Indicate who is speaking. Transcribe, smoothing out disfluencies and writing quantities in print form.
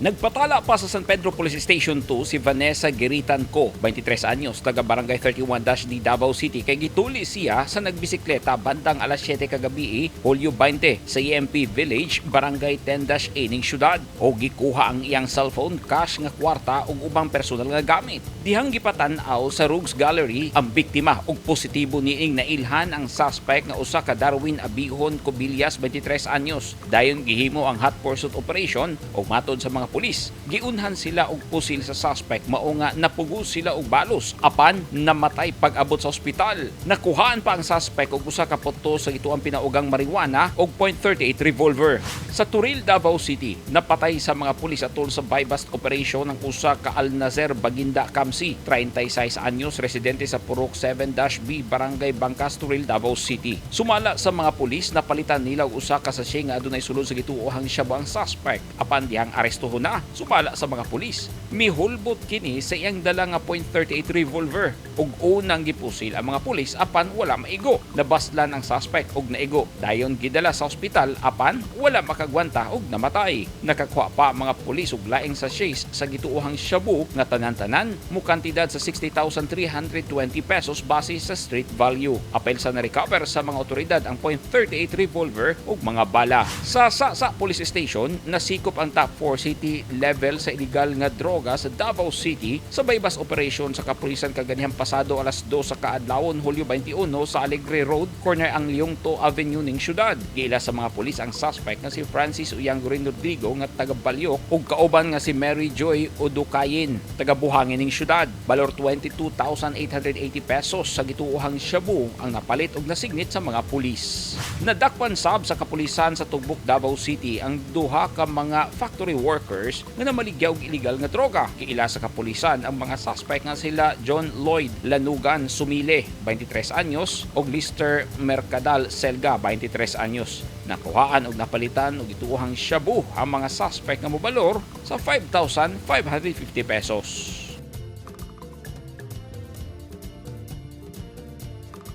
Speaker 1: Nagpatala pa sa San Pedro Police Station 2 si Vanessa Geritan Co, 23 anyos, taga Barangay 31-D, Davao City, kay gituli siya sa nagbisikleta bandang alas 7 kagabi, Hulyo 20, sa EMP Village, Barangay 10-A ning syudad. O gikuha ang iyang cellphone, cash nga kwarta ug ubang personal nga gamit. Dihang gipatan-aw sa Rogues Gallery ang biktima ug positibo niing nailhan ang suspect nga usa ka Darwin Abihon Cobillas, 23 anyos. Dayon gihimo ang hot pursuit operation ug matod sa mga pulis, giunhan sila og pusil sa suspect, mao nga napugo sila og balos apan namatay pag-abot sa ospital. Nakuhaan pa ang suspect og usa ka puto sa gituang pinaugang marijuana og .38 revolver. Sa Toril, Davao City, napatay sa mga pulis atol sa buy-bust operation ang usa ka Alnazer Baginda Kamsi, 36 anyos, residente sa Purok 7-B, Barangay Bangkas, Toril, Davao City. Sumala sa mga pulis, napalitan nila og usa ka sachet nga adunay sulod sa gituohang shabu ang suspect apan dihang arestuhon na. Sumala sa mga pulis, mihulbot kini sa iyang dala nga .38 revolver ug unang gipusil ang mga pulis apan wala maigo. Nabaslan ang suspect og naigo. Dayon gidala sa ospital apan wala makagwanta og namatay. Nakakuha pa ang mga pulis og laing sachets sa gituohang shabu nga tanan-tanan mo kantidad sa 60,320 pesos base sa street value. Apel sa na-recover sa mga otoridad ang .38 revolver ug mga bala. Sa Sa Police Station, nasikop ang top 4 city level sa illegal nga droga sa Davao City sa buy-bust operation sa kapulisan kaganihang pasado alas 2 sa kaadlawon, Hulyo 21, sa Alegre Road, corner ang Liongto Avenue ning syudad. Giila sa mga pulis ang suspect nga si Francis Uyangurin Rodrigo nga taga Balyok ug kauban nga si Mary Joy Odukayin, taga Buhangin ning syudad. Balor 22,880 pesos sa gituohang shabu ang napalit og nasignit sa mga pulis. Nadakpan sab sa kapulisan sa Tugbok, Davao City ang duha ka mga factory workers nga namaligya og illegal nga droga. Giila sa kapulisan ang mga suspect nga sila John Lloyd Lanugan Sumile, 23 anyos, ug Lister Mercadal Selga, 23 anyos. Nakuhaan og napalitan og gituohang shabu ang mga suspect nga mobalor sa 5,550 pesos.